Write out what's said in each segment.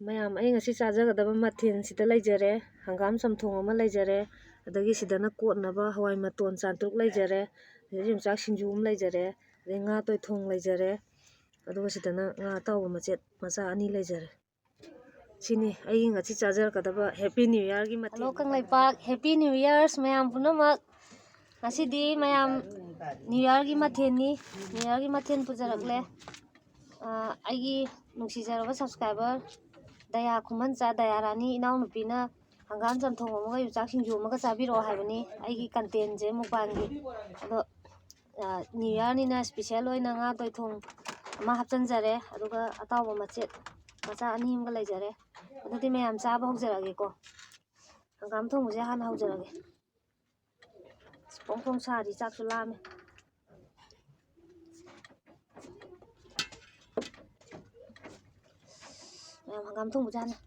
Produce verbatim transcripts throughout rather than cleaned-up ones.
ꯃꯌꯥꯝ, ꯑꯩ ꯉꯁꯤ ꯆꯥꯖꯒꯗꯕ ꯃꯊꯦꯜꯁꯤꯗ ꯂꯩꯖꯔꯦ, ꯍꯪꯒꯥꯝ ꯆꯝꯊꯣꯡ ꯑꯃ ꯂꯩꯖꯔꯦ, ꯑꯗꯒꯤ ꯁꯤꯗꯅ ꯀꯣꯠꯅꯕ ꯍꯋꯥꯏ ꯃꯇꯣꯟ ꯆꯥꯇ꯭ꯔꯨꯛ ꯂꯩꯖꯔꯦ, ꯑꯗꯒꯤ ꯌꯣꯡꯆꯥꯛ ꯁꯤꯡꯖꯨ ꯑꯃ ꯂꯩꯖꯔꯦ, ꯑꯗꯩ ꯉꯥ ꯇꯣꯏꯊꯣꯡ ꯂꯩꯖꯔꯦ, ꯑꯗꯨꯒ ꯁꯤꯗꯅ ꯉꯥ ꯑꯇꯥꯎꯕ ꯃꯆꯦꯠ ꯃꯆꯥ ꯑꯅꯤ ꯂꯩꯖꯔꯦ꯫ ꯁꯤꯅꯤ ꯑꯩꯒꯤ ꯉꯁꯤ ꯆꯥꯖꯔꯛꯀꯗꯕ Happy New Yearꯒꯤ ꯃꯊꯦꯜ꯫ Hello Kangleipak, Happy New Year ꯃꯌꯥꯝ ꯄꯨꯝꯅꯃꯛ꯫ ꯉꯁꯤꯗꯤ ꯃꯌꯥꯝ New Yearꯒꯤ ꯃꯊꯦꯜꯅꯤ, New Yearꯒꯤ ꯃꯊꯦꯜ ꯄꯨꯖꯔꯛꯂꯦ꯫ ꯑ, ꯑꯩꯒꯤ ꯅꯨꯡꯁꯤꯖꯔꯕ subscriber ꯗꯌꯥ ꯈꯨꯃꯟꯆꯥ, ꯗꯌꯥꯔꯥꯅꯤ ꯏꯅꯥꯎꯅꯨꯄꯤꯅ ꯍꯪꯒꯥꯝ ꯆꯝꯊꯣꯡ ꯑꯃꯒ ꯌꯣꯡꯆꯥꯛ ꯁꯤꯡꯖꯨ ꯑꯃꯒ ꯆꯥꯕꯤꯔꯛꯑꯣ ꯍꯥꯏꯕꯅꯤ ꯑꯩꯒꯤ contentꯁꯦ mukbangꯒꯤ꯫ ꯑꯗꯣ, ꯑ, New Yearꯅꯤꯅ special ꯑꯣꯏꯅ ꯉꯥ ꯇꯣꯏꯊꯣꯡ ꯑꯃ ꯍꯥꯞꯆꯤꯟꯖꯔꯦ, ꯑꯗꯨꯒ ꯑꯇꯥꯎꯕ ꯃꯆꯦꯠ ꯃꯆꯥ ꯑꯅꯤ ꯑꯃꯒ ꯂꯩꯖꯔꯦ꯫ ꯑꯗꯨꯗꯤ ꯃꯌꯥꯝ ꯆꯥꯕ ꯍꯧꯖꯔꯛꯑꯒꯦꯀꯣ꯫ ꯍꯪꯒꯥꯝ ꯊꯣꯡꯕꯁꯦ ꯍꯥꯟꯅ ꯍꯧꯖꯔꯒꯦ꯫ ꯐꯣꯡ ꯐꯣꯡ ꯁꯥꯔꯤ, ꯆꯥꯛꯁꯨ ꯂꯥꯝꯃꯦ꯫ ꯃꯌꯥꯝ ꯍꯪꯒꯥꯝ ꯊꯣꯡꯕꯁꯦ ꯍꯥꯟꯅ꯫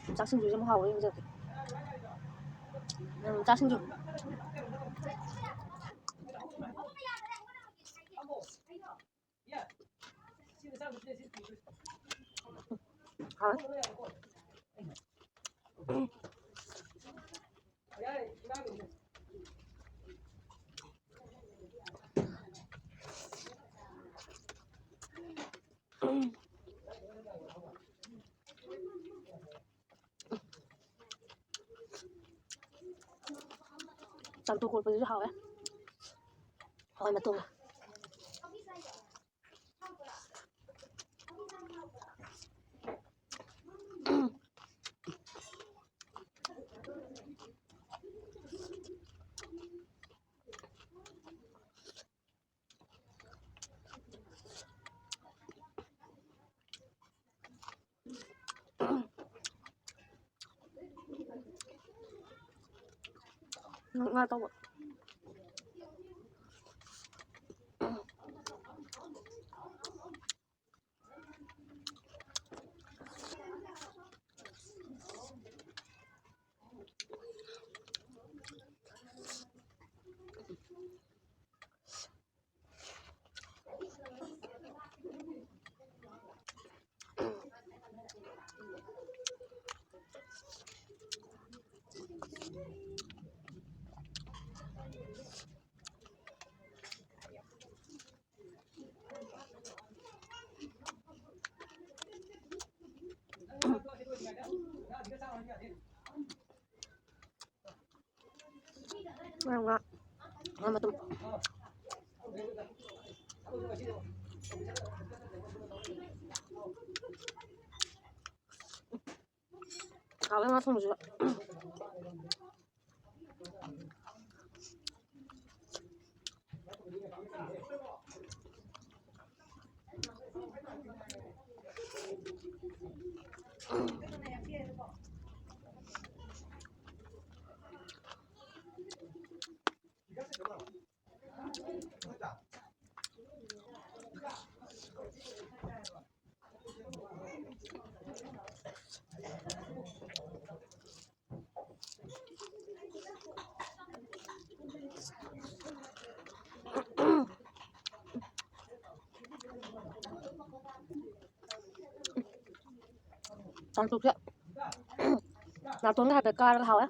ꯌꯣꯡꯆꯥꯛ ꯁꯤꯡꯖꯨꯁꯦ ꯌꯥꯝ ꯍꯥꯎꯋꯦ ꯍꯧꯖꯤꯛ꯫ ꯌꯣꯡꯆꯥꯛ ꯁꯤꯡꯖꯨ꯫ ꯍꯥꯎꯋꯦ꯫ ꯆꯝꯊꯣꯡ ꯀꯣꯠꯄꯁꯤꯁꯨ ꯍꯥꯎꯋꯦ꯫ ꯍꯋꯥꯏ ꯃꯇꯣꯟꯒ꯫ ꯉꯥ ꯑꯇꯥꯎꯕ꯫ ꯉꯥ, ꯉꯥ, ꯉꯥ ꯃꯇꯨꯝ꯫ ꯍꯥꯎꯋꯦ ꯉꯥ ꯊꯣꯡꯕꯁꯨ꯫ ꯆꯥꯛꯇꯨꯁꯦ ꯅꯥꯇꯣꯟꯒ ꯍꯥꯏꯐꯦꯠ ꯀꯥꯔꯒ ꯍꯥꯎꯋꯦ꯫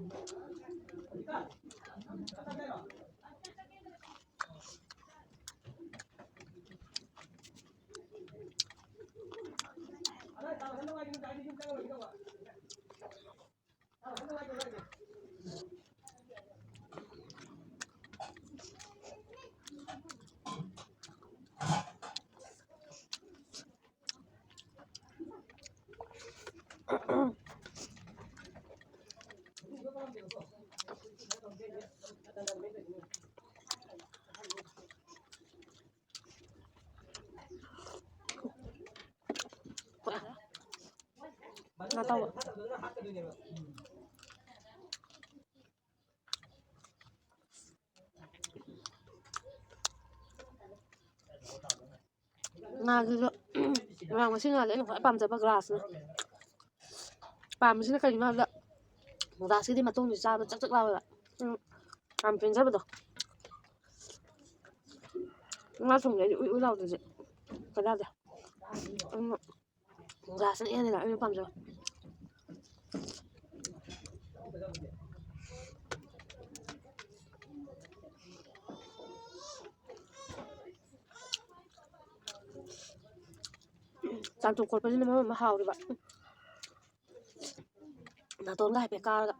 ꯉꯥ ꯑꯇꯥꯎꯕ꯫ ꯉꯥꯁꯤꯁꯨ ꯃꯅꯥ ꯃꯁꯤꯡ ꯉꯥꯁꯦ ꯑꯩꯅ ꯈ꯭ꯋꯥꯏ ꯄꯥꯝꯖꯕ ꯒ꯭ꯔꯥꯁꯅꯦ꯫ ꯄꯥꯝꯃꯤꯁꯤꯅ ꯀꯩꯒꯤꯅꯣ ꯍꯥꯏꯕꯗ ꯒ꯭ꯔꯥꯁꯀꯤꯗꯤ ꯃꯇꯣꯡꯁꯦ ꯆꯥꯕ ꯆꯛ ꯆꯛ ꯂꯥꯎꯋꯦꯕ꯫ ꯎꯝ, ꯌꯥꯝ ꯄꯦꯟꯖꯕꯗꯣ꯫ ꯉꯥ ꯊꯣꯡꯕꯗꯤ ꯑꯩꯗꯤ ꯎꯏ ꯎꯏ ꯂꯥꯎꯗ꯭ꯔꯗꯤ ꯆꯥꯅꯤꯡꯗꯦ꯫ ꯎꯝ, ꯒ꯭ꯔꯥꯁꯅ ꯍꯦꯜꯂꯦ ꯑꯩꯅ ꯄꯥꯝꯖꯕ꯫ ꯆꯥꯝꯊꯣꯛ ꯈꯣꯠꯄꯁꯤꯅ ꯃꯔꯣꯟ ꯑꯃ ꯍꯥꯎꯔꯤꯕ꯫ ꯅꯥꯇꯣꯟꯒ ꯍꯥꯏꯐꯦꯠ ꯀꯥꯔꯒ꯫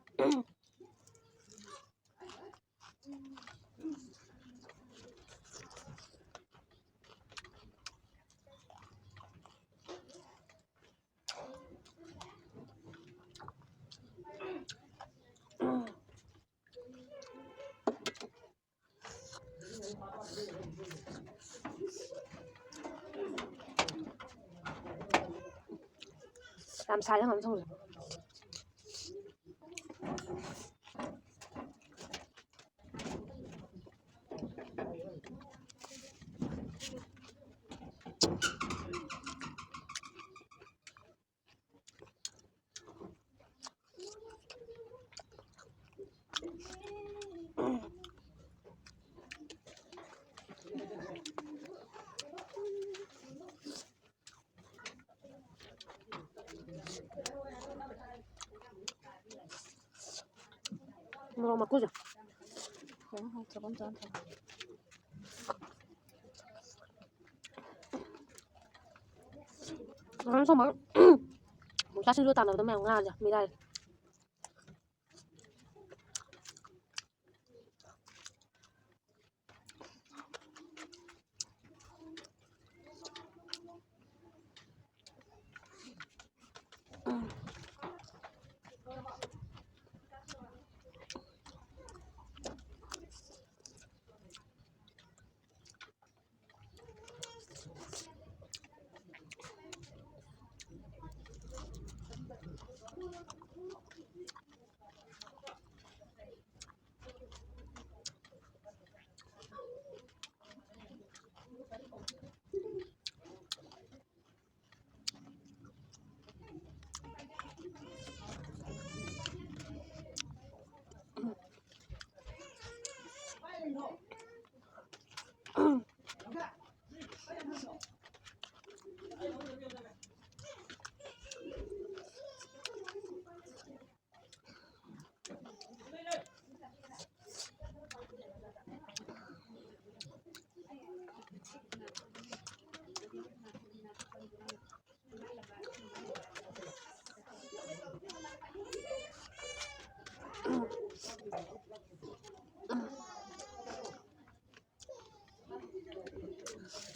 ꯌꯥꯝ ꯁꯥꯏꯗ ꯉꯝ ꯊꯣꯡꯁꯦ꯫ ꯃꯣꯔꯣꯛ ꯃꯀꯨꯁꯦ꯫ ꯉꯥꯅꯨ ꯊꯣꯡꯕ ꯆꯥꯁꯤꯜꯂꯨ ꯇꯥꯟꯅꯕꯗ ꯃꯌꯥꯝ ꯉꯥꯁꯦ ꯃꯤꯔꯥꯏ꯫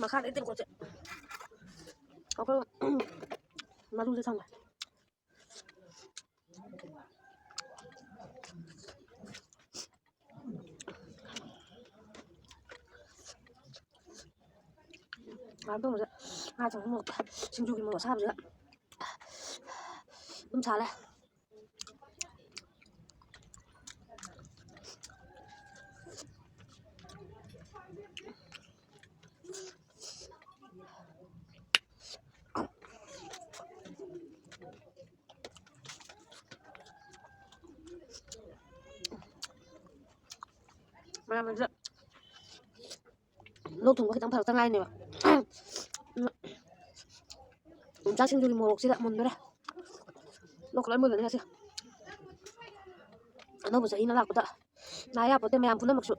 ꯃꯈꯥꯗꯩ ꯇꯦꯡꯀꯣꯠꯁꯦ ꯑꯩꯈꯣꯏ ꯃꯔꯨꯁꯦ ꯊꯝꯃꯦ꯫ ꯀꯩꯅꯣ ꯇꯧꯕꯁꯦ, ꯉꯥ ꯊꯣꯡꯕ ꯃꯣꯔꯣꯛ, ꯁꯤꯡꯖꯨꯒꯤ ꯃꯣꯔꯣꯛ ꯑꯁꯥꯕꯁꯤꯒ ꯑꯗꯨꯝ ꯁꯥꯂꯦ꯫ ꯃꯌꯥꯝꯁꯦ ꯂꯣꯛ ꯊꯨꯡꯕ ꯈꯤꯇꯪ ꯐꯔꯛꯇ ꯉꯥꯏꯅꯦꯕ꯫ ꯌꯣꯡꯆꯥꯛ ꯁꯤꯡꯖꯨꯒꯤ ꯃꯣꯔꯣꯛꯁꯤꯗ ꯃꯨꯟꯗꯣꯔꯦ꯫ ꯂꯣꯛ ꯂꯣꯏ ꯃꯨꯜꯂꯅꯤ ꯉꯁꯤ꯫ ꯑꯅꯧꯕ ꯆꯍꯤꯅ ꯂꯥꯛꯄꯗ ꯅꯥ ꯌꯥꯄꯣꯠꯇꯦ ꯃꯌꯥꯝ ꯄꯨꯝꯅꯃꯛꯁꯨ,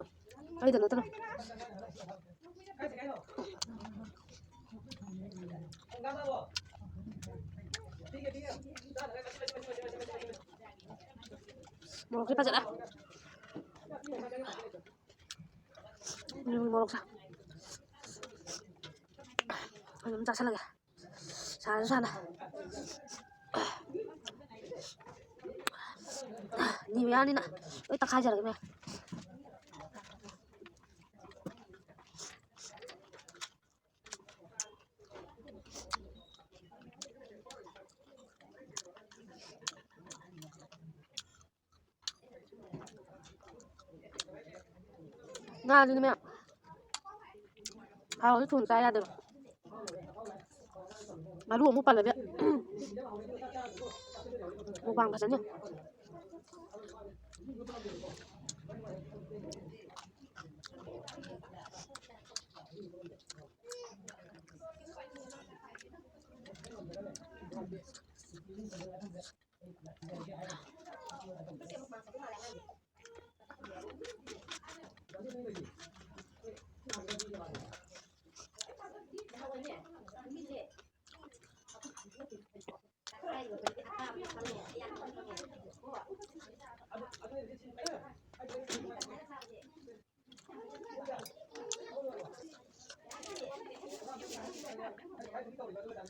ꯑꯩꯗ ꯅꯠꯇꯅ꯫ ꯃꯣꯔꯣꯛꯁꯦ ꯐꯖꯅ, ꯎꯝ, ꯃꯣꯔꯣꯛꯁꯦ ꯑꯗꯨꯝ ꯆꯥꯁꯤꯜꯂꯒꯦ꯫ ꯁꯥꯁꯨ ꯁꯥꯅ꯫ ꯅꯤꯌꯨ ꯏꯌꯥꯔꯅꯤꯅ ꯂꯣꯏ ꯇꯛꯈꯥꯏꯖꯔꯒꯦ ꯃꯌꯥꯝ꯫ ꯉꯥꯁꯤꯅ ꯃꯌꯥꯝ ꯍꯥꯎꯁꯨ ꯊꯨꯅ ꯆꯥ ꯌꯥꯗꯦꯕ꯫ ꯃꯔꯨ ꯑꯃꯨꯛ ꯄꯜꯂꯗꯤ ꯃꯨꯛꯕꯥꯡ ꯐꯖꯅꯤ꯫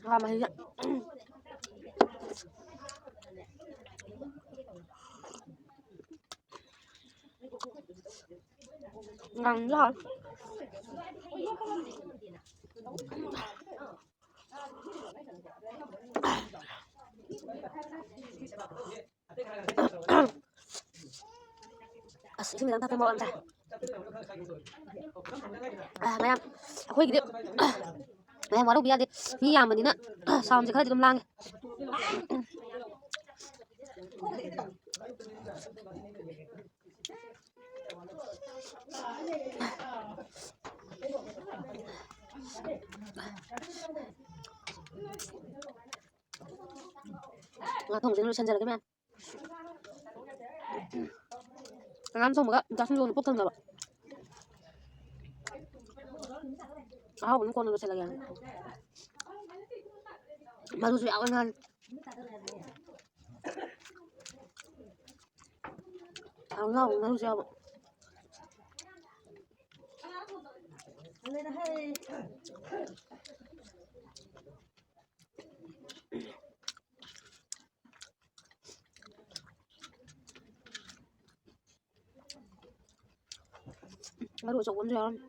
ꯉꯥ ꯃꯍꯤꯁꯦ꯫ ꯉꯥꯡꯁꯨ ꯍꯥꯎꯋꯦ꯫ ꯑꯁ, ꯏꯁꯤꯡ ꯈꯤꯇꯪ ꯊꯛꯀꯦ, ꯃꯣꯔꯣꯛ ꯌꯥꯝ ꯁꯥꯏ꯫ ꯑ, ꯃꯌꯥꯝ, ꯑꯩꯈꯣꯏꯒꯤꯗꯤ, ꯃꯌꯥꯝ ꯋꯥꯔꯧꯕ ꯌꯥꯗꯦ꯫ ꯃꯤ ꯌꯥꯝꯕꯅꯤꯅ soundꯁꯦ ꯈꯔꯗꯤ ꯑꯗꯨꯝ ꯂꯥꯡꯉꯦ꯫ ꯉꯥ ꯊꯣꯡꯕꯁꯤꯅ ꯂꯣꯏꯁꯟꯖꯔꯒꯦ ꯃꯌꯥꯝ꯫ ꯍꯪꯒꯥꯝ ꯊꯣꯡꯕꯒ ꯆꯥꯁꯤꯟ ꯂꯣꯏꯔ ꯄꯨꯛ ꯊꯟꯒ꯭ꯔꯕ꯫ ꯑꯍꯥꯎꯕꯅ ꯀꯣꯟꯅ ꯂꯣꯏꯁꯜꯂꯒꯦ꯫ ꯃꯔꯨꯁꯨ ꯌꯥꯎꯋꯦ ꯉꯥ꯫ ꯍꯥꯎꯅ ꯍꯥꯎꯅ ꯃꯔꯨꯁꯨ ꯌꯥꯎꯕ꯫ ꯃꯔꯨ ꯑꯆꯧꯕ ꯑꯃꯁꯨ ꯌꯥꯎꯔꯝꯃꯤ꯫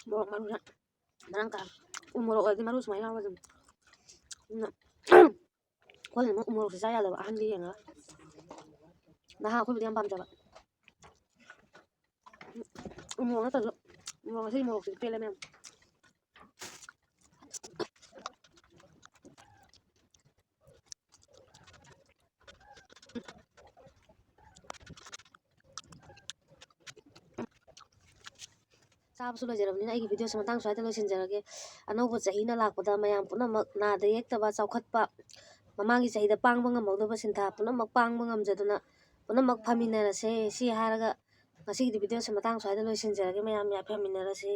ꯃꯣꯔꯣꯛ ꯃꯔꯨꯁꯦ ꯃꯔꯥꯡ ꯀꯥꯏ꯫ ꯎ ꯃꯣꯔꯣꯛ ꯑꯣꯏꯔꯗꯤ ꯃꯔꯨ ꯁꯨꯃꯥꯏꯅ ꯌꯥꯎꯕꯁꯦ꯫ ꯑꯗꯨꯅ ꯑꯩꯈꯣꯏꯅ ꯑꯃꯨꯛ ꯎ ꯃꯣꯔꯣꯛꯁꯦ ꯆꯥ ꯌꯥꯗꯕ, ꯑꯍꯟꯒꯤ ꯌꯦꯡꯉꯒ꯫ ꯅꯍꯥ ꯑꯩꯈꯣꯏꯕꯨꯗꯤ ꯌꯥꯝ ꯄꯥꯝꯖꯕ꯫ ꯎ ꯃꯣꯔꯣꯛ ꯅꯠꯇ꯭ꯔꯁꯨ, ꯎ ꯃꯣꯔꯣꯛ, ꯉꯁꯤꯒꯤ ꯃꯣꯔꯣꯛꯁꯤꯗꯤ ꯄꯦꯜꯂꯦ ꯃꯌꯥꯝ꯫ ꯆꯥꯕꯁꯨ ꯂꯣꯏꯖꯔꯕꯅꯤꯅ ꯑꯩꯒꯤ videoꯁꯦ ꯃꯇꯥꯡ ꯁ꯭ꯋꯥꯏꯗ ꯂꯣꯏꯁꯤꯟꯖꯔꯒꯦ꯫ ꯑꯅꯧꯕ ꯆꯍꯤꯅ ꯂꯥꯛꯄꯗ ꯃꯌꯥꯝ ꯄꯨꯝꯅꯃꯛ ꯅꯥꯗ ꯌꯦꯛꯇꯕ, ꯆꯥꯎꯈꯠꯄ, ꯃꯃꯥꯡꯒꯤ ꯆꯍꯤꯗ ꯄꯥꯡꯕ ꯉꯝꯍꯧꯗꯕ ꯁꯤꯟꯊꯥ ꯄꯨꯝꯅꯃꯛ ꯄꯥꯡꯕ ꯉꯝꯖꯗꯨꯅ ꯄꯨꯝꯅꯃꯛ ꯐꯃꯤꯟꯅꯔꯁꯦ꯫ ꯁꯤ ꯍꯥꯏꯔꯒ ꯉꯁꯤꯒꯤꯗꯤ videoꯁꯦ ꯃꯇꯥꯡ ꯁ꯭ꯋꯥꯏꯗ ꯂꯣꯏꯁꯤꯟꯖꯔꯒꯦ꯫ ꯃꯌꯥꯝ ꯌꯥꯏꯐꯃꯤꯟꯅꯔꯁꯦ꯫